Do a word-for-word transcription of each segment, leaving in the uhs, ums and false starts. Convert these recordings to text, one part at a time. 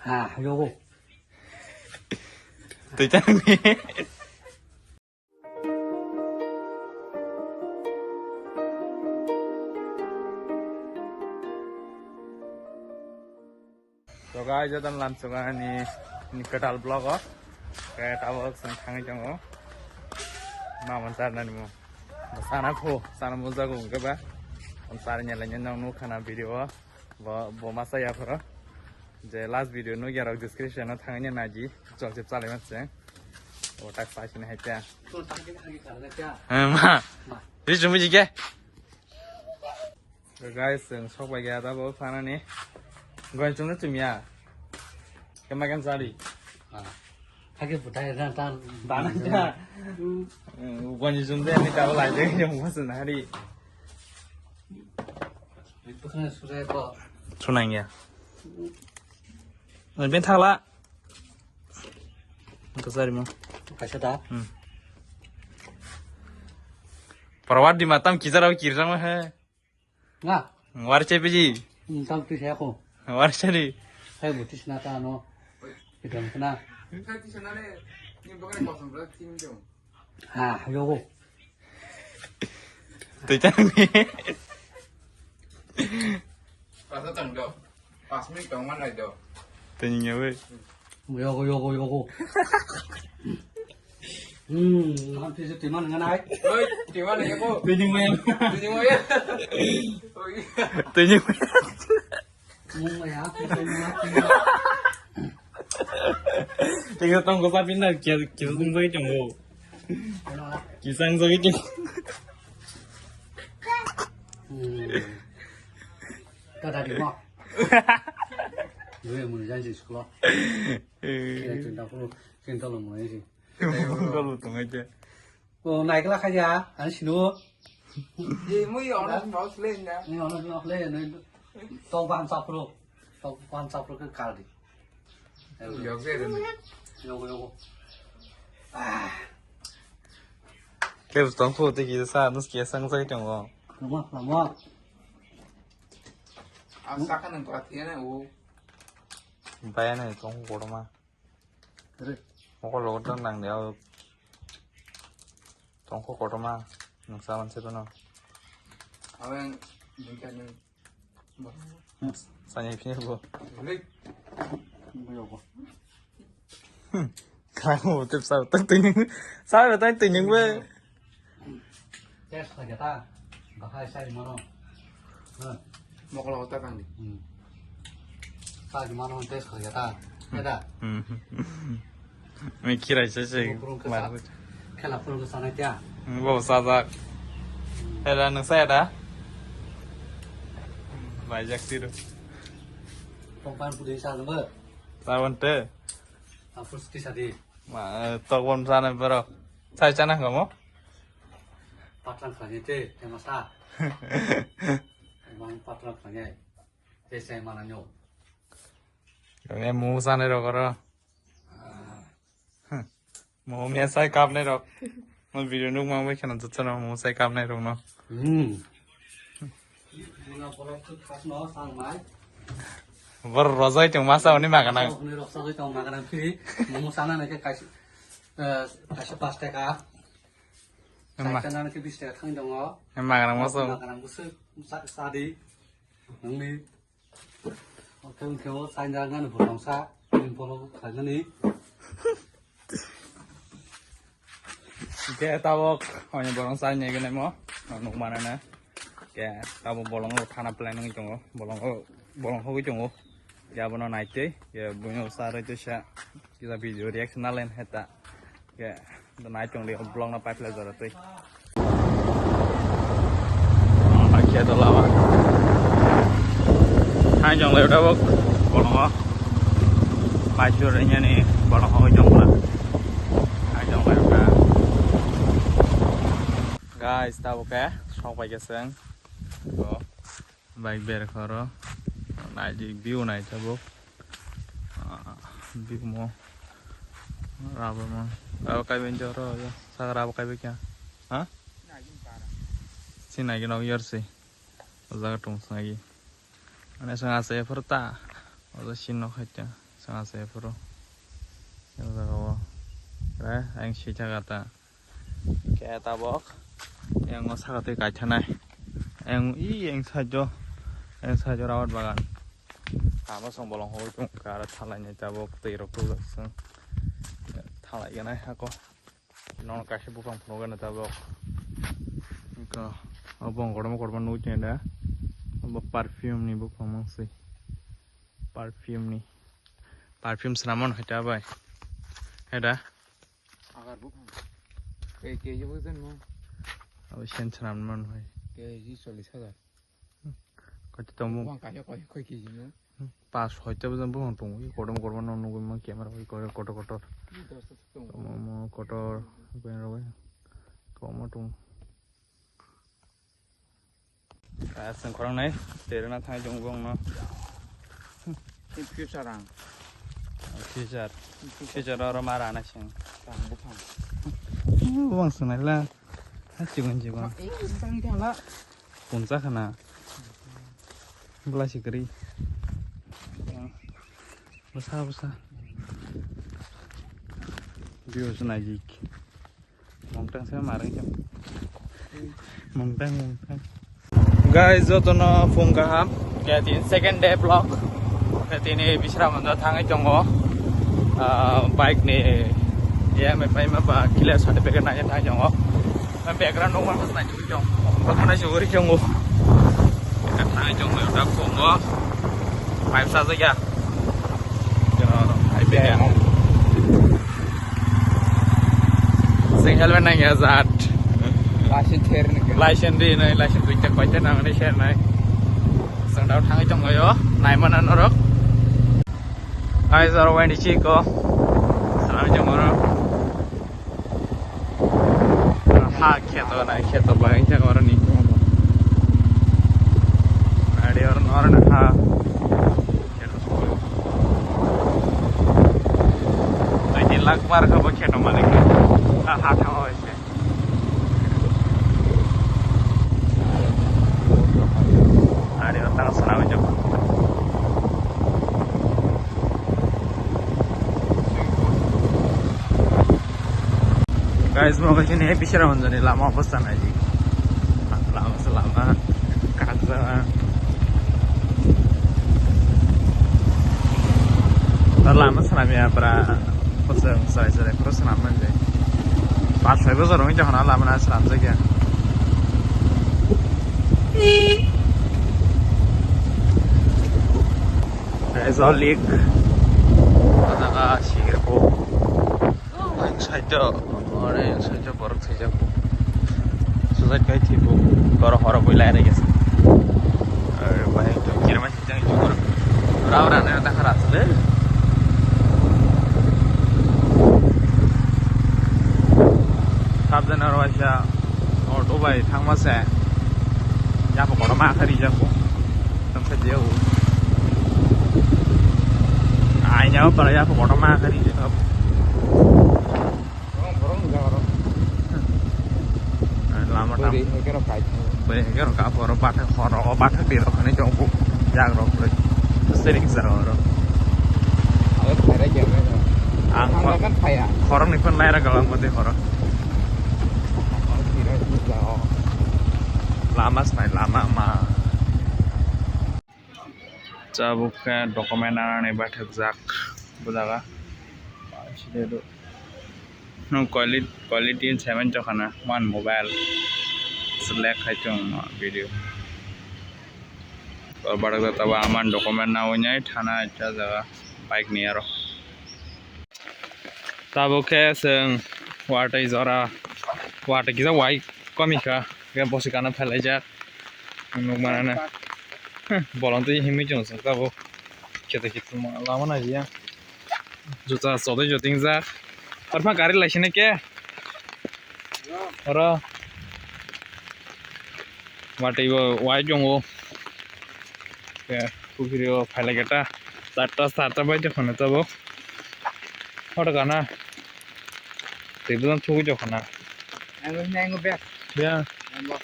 Ha, yogo. Twi tang ni. So guys, jotono lamsogo ani, ani kwtal vlog o. Khe tabuk chwng thangwi tongo. Ma mon charnani mo. Sana pho, sana mo jago hwnkhe ba. On sar nyala nyana nukha na video o. Bo, bo masa ya phoro. Je last video nukya rok description o thangwi naji. Chol chip chalai ma se. O tak sa sini hai ta. Eh, ma. Ri chumui jike. Guys, chwng sok bai kha tabuk thanani. Goi chumno chumya. Kema kem sari. Hake butai na tan bana ja. Goi chumde ni tabuk lai de yang mas na hari. Bukan surai ko. Sunang ya. Ben thakla. Ka sari mo. Kaisa da. Hmm. Parwar di matam kijarau kirjang he. Nga. War chepeji. Hmm, tam tu saya ko. War chari. Saya buti sina ta no. Idam kena. Ha, yogo. Twi tang ni. Pas minute tong man lai do. Twi ni we. Yogo, yogo, yogo. Hmm, nanti si timan nganai. Oi, timan ya ko. Twi ni we. Twi ni we. Oi. Twi ni we. Mung ya, twi ni we. Twi ni tong ko sa pin na kya kya sung bai tong ko. Kisang sagi tu. Hmm. Kada di mo. Dua mun janji sekolah. Kira cinta puluh, cinta lo mo ini. Kalau tu aja. Oh, naik lah aja, anu sinu. Ye, mu yo, ono sinu selain ya. Ini ono sinu selain, ini. Tong paham sapro. Tong paham sapro ke kali. Yogo, yogo. Kebs tong phu tiki sa nus kia sang sai tong o. Lama, lama. Ang saka nang kati na o. Baya na tong kotorma. Mokol logo tong nang dia. Tong ko kotorma. Nang sa man se tono. Awen nang kani. Sanya phine bo. Khlai mo tip sa tak twi ning. Sa tak twi ning be. Test kha jata. Bahai sai mano. Mokol ta kang di. Sai mano test kha jata. Ada. Mi khirai se se. Khela phuru ke sana kya? Bo sajak. Era nang saya da. Baijak tiru. Tongpan pudi sa nang. Sabon te. Apus ti sadi. Ma tok bon sana bro. Sai sana kamu? Patlang khani te tema sa. Mang patlang khani. Te sai mana nyo. Mo sana ro karo. Mo mia sai kap nai rok. Mo video nuk mang bai khana jotto no mo sai kap nai rok no. Hmm. Bor rozai tong masa oni maganang. Oni rok sajai tong maganang free. Mo sana nai ke kaisa, eh, kaisa pas taka. Emma. Kaisa nang ke bis taka thang dong o. Emma maganang masa. Maganang busu sa-, sadi. Nangni. Oke, oke, o sainda ngani borong sa, ini borong khainani. Ke tabok, hanya borong sa nyai gini mo, nuk mana na. Ke tabok bolong o thana plan ngi tongo, bolong o, bolong hogwi tongo. Ya bono naitei, ya bunyo sa roi tei sa, kita video reaction na len heta. Ke, nai chong di vlog no paiphle jora twi. Khe to lama. Hai jong le udah bok. Bolongo. Pai chur ini ni bolongo jong la. Hai jong le udah. Guys, tabuk ke sok pai keseng. Bike ber khoro. Nai di view nai tabuk. Ah, big mo. Rubber mo. Rubber kai ben joro ya. Saka rubber kai ben kya? Ha? Sinagi nok yor si. O jaga tung sinagi. Ane sanga se phar ta. O jaga sin nok hai ta. Sana se phuru. Yang jaga o. Re, ang si jaga ta. Khe tabok. Yang o saka twi kaithanai. Yang i yang side o. Yang side o rawat bagan. Tamo song bolong hoi tong kara thalai ni tabok twi rok tu song. Thalai ganai hako. Nono kaisa buphang phunukgana tabok. Wngkha o bong kotorma kotorma nukjaknai da. Obo perfume ni buphang mangsi. Perfume ni. Perfume swnam mano hai ta bai. Hai da? Agar buphang. K G buphang mo. Abo sen swnam mano hai. K G chollish hajar. Kati tongo. Buphang kaisa koi, koi K G no? Pas hoite bojang buphang tongo. Kotorma kotorma no nugwi man camera bai kotor kotor. Dos ta tongo. Omo kotor. Kotorma tongo. Aswng khorang nai. Terena thang jong bong no. Future ang. Future. Future oro ma rana sing. Tang buphang. Bong sunai la. Ha chikon chikon. Tang tang la. Punsa khana. Bla sikri. Bwsa bwsa. Views najik. Mungtang se marang jam. Mungtang mungtang. Guys, jotono phung kaham. Khe tini second day vlog. Khe tini Bisramganj o thangwi tongo. Ah, bike ni E M I paima ba clear certificate naina thangwi tongo. Background nukmano se naitugwi tongo. Bakmano se uri tongo. Thangwi tongo, dak phungo. Pipe sajak ya. Jono, hai bega. Sing helmet nang ya jat. License ther ni. License di nai, license duita koita nang ni ser nai. Sing dau thangwi tongo yo, nai mana norok. Ai jaro wani chiko. Salam jong oro. Ha kheto nai, kheto bai khe oro ni. Ari oro oro na ha. Twenty lakh mar kha bo kheto malik. Ha, ha thango ese. Ari o tang sana ujung. Guys, mo kachini Bisramganj ni lama obostha nai di. Lama se lama. Kaisa. Lama swnamya pra. Bwswng chwrai chwrai phuru swnam manja. Pas soi bojor wngwi tongkha na lama na swnamjakya. Kaisa lik. O jaga sirbo. Ang side o, ore ang side o borok thwijak bo. Suicide khai thwibo. Borok horo bui lai rai gese. Are bai to kirma thwijak borok. Rao rane ta khara asle. Sabjana rwaisa auto bai thangma se. Yapo kono ma khari jako. Tang sa jeo. Ai nyawa para yapo kono ma khari jako. Lama tam. Beri hekero kai. Beri hekero ka poro bathe khoro, o bathe biro khani jongku. Jagrok beri. Sering sa oro. Awe khare kya. Ang kan khaya. Khorok ni phone laira galang mate khoro. Lama snai lama ma. Tabuk khe document anani baithakjak bo jaga. Nwng quali-, quality seven chokana one mobile select khai chwng video. Tor barok jata bo aman document nawi nai thana cha jaga bike ni aro. Tabuk khe chwng watwi jora, watwi kisa wai komi kha, khe bosi kana phelaijak. Nukmana na. Bolong twi himwi chwng chwng tabuk. Kheto kheto lama naiya. Juta chodwi jotingjak. Arpha gari laisina khe? Oro. Watwi bo wai chwngo. Khe pukhiri o phailai khe ta charta, charta bai tongkha na tabuk. Horo gana. Tei bwsang thugwi tongkha na. Ang bwsang nango bek. Ya. Ang bo.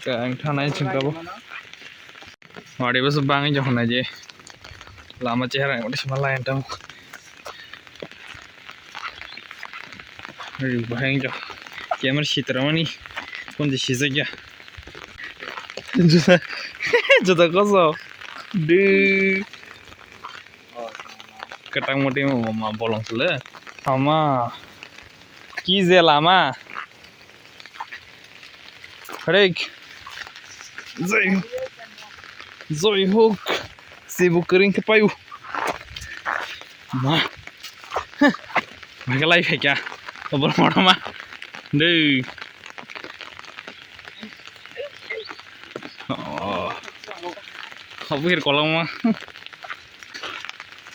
Khe ang thanai chwng tabuk. Watwi bwswk bangwi tongkha na je. Lama chehara ang udah sima lain tang. Ayo, bahaya jo. Camera sitra mani. Pun di sisa ya. Juta, juta koso. De. Ketang mati ma bolong sele. Ama. Ki je lama. Rek. Zoi. Zoi huk. Sibu kering ke payu. Ma. Makalai phaikya. Obor moroma. Dei. Oh. Khabir kolong ma.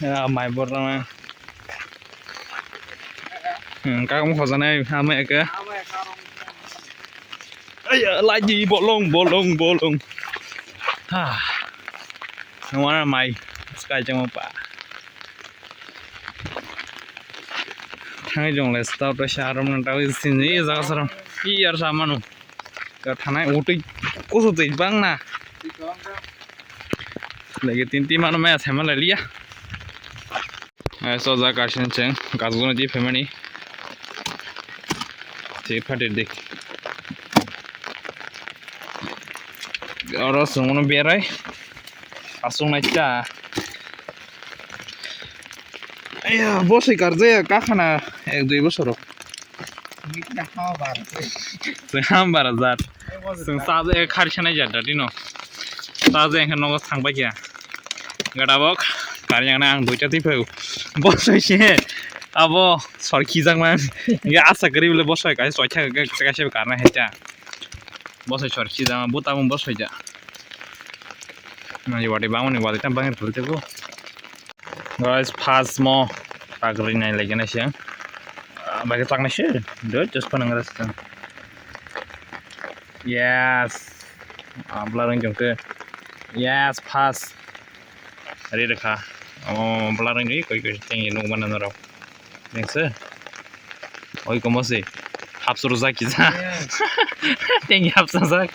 Ya, mai borna. Hmm, kakung khojanai, ama eke. Aya, laji bolong, bolong, bolong. Ha. Nungwana mai, sky jama pa. Thangai jongle, stau to sharom na tau sini, jaga saram. Iyar samanu. Ga thanai utui, kusu tui bang na. Lagi tinti mano maya sama laliya. Ai, so ja kaisa cheng, gajugno di phaimani. Tei phatir di. Oro chwngno berai. Aswk naikha. Aiya, bosoi karjaya kakhana ek dui bosoro. Chwng ham bara jat. Chwng chaja ek khari sanai jat dati no. Chaja ek nogo thang bai kya. Gada bok kari yang ang duita twi phai. Bosoi se abo sor khijak man. Ya asa kari bole bosoi kai soi kha kai se karna heta. Bosoi sor khijak buta bosoi ja. Nang wadi bangmani wadi tam bangir phul tebo. Guys, first mo pagri nai lagi na siang. Bagi tak nasi, do just panang rasa. Yes. Abla rang jong ke. Yes, first. Ari rekha. Oh, abla rang jong koi koi teng nung mana naro. Nengse. Oi komo se. Hapsur jak kisa. Teng hapsur jak.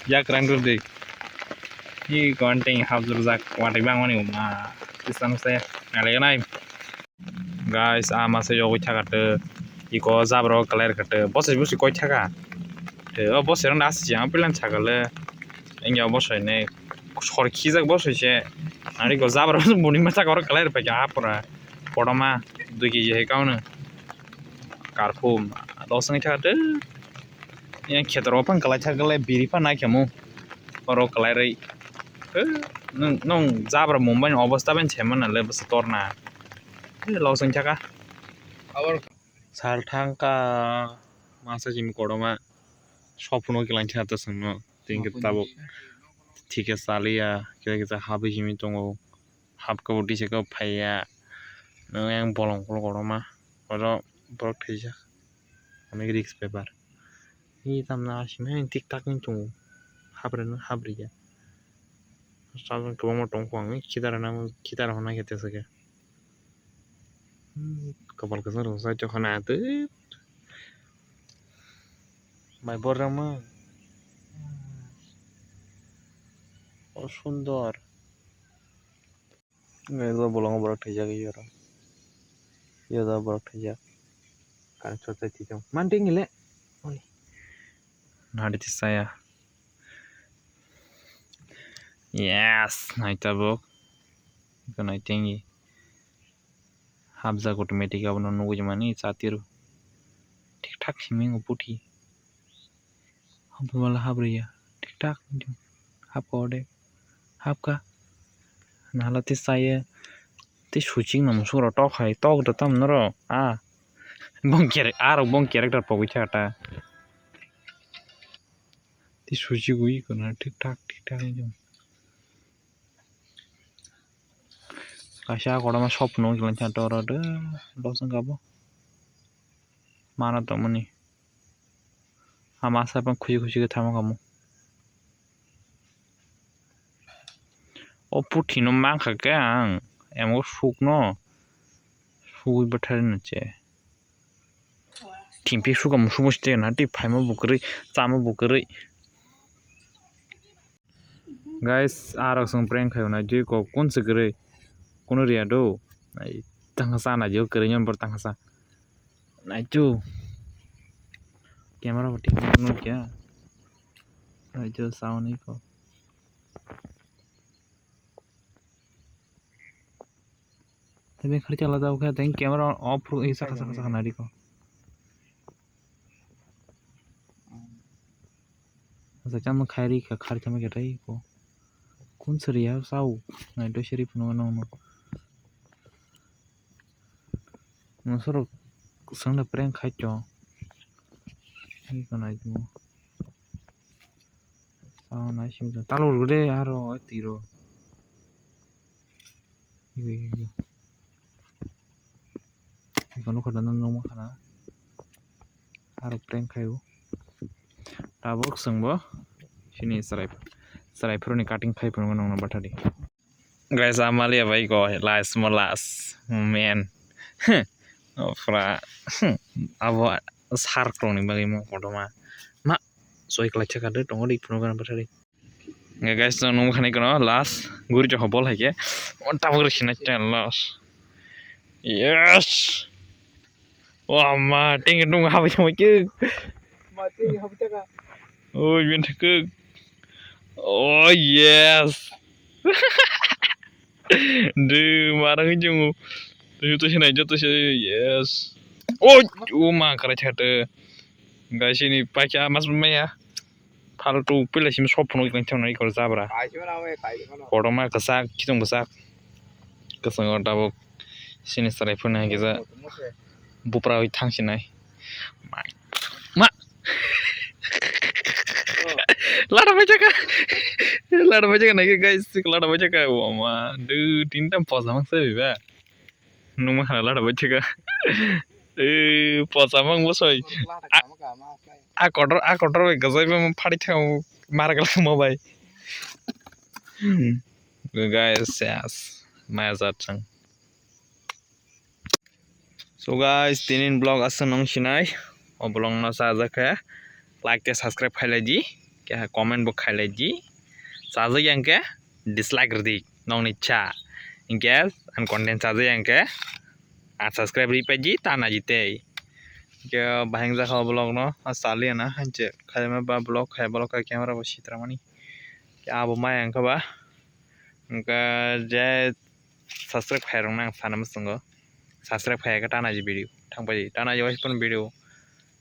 Yak rang dur de. Hi kon teng hapsur jak. Wati bang mani ma. Kisan se. Nale nai. Guys, ama se yogoi thaka te. Iko jabro kalai kate. Bose bose koi thaka. Te o bose rang das jang pilan thaka le. Engya bose ne. Sor khijak bose se. Ari ko jabro buni ma thaka oro kalai pa ja apura. Podoma dui kg hai kaune. Karphum. Dos ni thaka te. Yang khetoro phang kalai thaka le biri pha nai khemu. Oro kalai rai. He, nwng, nwng jabra Mumbai ni obosta bai se mano le bwswk torna. He, losing thaka. Sal thangka masa jimi kotorma sophuno kilang thaka ta swngno. Tini khe tabuk thike chaliya, kisa kisa habwi simi tongo. Hap kabo tisa kabo phaiya. Nwng yang bolong kolo kotorma. Oro borok thaijak. Onek risk bepar. Hi tamna asime tik tak ni tongo. Habre no habriya. Sajang kwbangma tongkho ang khidara nang khidara honna khe tesake. Kopal kwchwng rok sai tongkha na twi. Mai borok ma. O sundor. Ngai o bolongo borok thaijak iyoro. Iyoro borok thaijak. Current short sai twijak. Man tengile. Nadi tisaya. Yes, nai tabuk. Iko nai tengi. Hapjak automatic abono nugui mani chatiru. Thik thak simi wng puthi. Hapmala habriya. Thik thak. Hapka ode. Hapka. Nala te saye. Te suching no musuk rok tok hai. Tok da tam noro. Ah. Bong kerek. Ah rok bong character pogwi thaka ta. Te suchigwi kono thik thak thik thak. Kaisa kotorma sophuno wngkha toro de losong kabo mana tongmani ama asai phano khuchi khuchi khe tamo kamo o puthi no mankha khe ang emo sukno sugwi bwthai rwna che. Thimpi suka musu musu tei na tei phaima bo kwrwi chama bo kwrwi. Guys, arok song prank khayo na jui ko kun se kwrwi. Kuno riya do. Ai tangsa na jo kwrwi nyon bor tangsa. Naichu. Camera bo thik nukya. Naichu sound iko. Tei kharcha la jao khe tei camera off ro saka saka saka nari ko. Asa chama khairi kha khar chama khe rai ko. Kun sari ya sao. Nai do sari phano nong no. Masoro sangna prank khai cho. Ni ko nai mo. Sao nai sim talo re aro tiro. Ikono khorna nang nangma khana. Aro prank khayo. Tabok sengbo sini chwrai, chwrai phuruni cutting khai phunukgo nongno bathadi. Guys, amalia bai ko last mo last man. Opra abo sar krongni bagwi mo kotorma ma soi kwlai thakha de tongo de phunukgo nang bathadi. Hingke guys, chwng nukha nai kono last guri jokho bol hai khe. O tabuk rw sinai chwng last. Yes. O ama, tengke nung habwi tongma khe. Ma tengke habwi taka. O, bin thakuk. Oh, yes. Dude, marang jung. Joto sinai, joto sinai, yes. Oh, o ma, karai chate. Guys, ini paikha mas maya. Phaltu pila simi sop phunuk tong thang nai kor jabra. Kotorma kwchak, khitung bwchak. Kwchwngo tabuk sini chwrai phunuk hai kisa bupra oi thang sinai. Ma. Lada bai jaka. Lada bai jaka nai guys, lada bai jaka. O ma, du tinta posa mang se ba. Nungma khana lada bai thika. Ee, posa mang bosoi. A kotor, a kotor bai gajai bai phari thang mar gala mo bai. Guys, yes. Maya jat chang. So guys, tinin vlog aswk nung sinai. O vlog no sajak khe like tei subscribe khailai di. Keha comment bo khailai di. Sajak yang khe dislike rwdi nokni cha. Hinkhe ang content sajak yang khe unsubscribe ripai di tana di tei. Hinkhe bahai wngjakha o vlog no, a chaliya na, hanche khaima ba vlog khai, vlog khai camera bo sitramani. Abo maya wngkha ba, wngkha je subscribe khairokno ang sana muchungo. Subscribe khai khe tana di video, thangpai di tana di waisa phone video.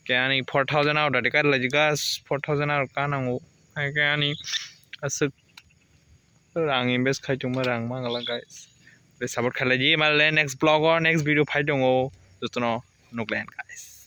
Khe ani four thousand hour dati kari laijak, four thousand hour ka nango. Hai khe ani aswk rang invest khai tongma rang mangala guys. Tei support khailai di, male next vlog o next video phai tongo. Jotono nuklen guys.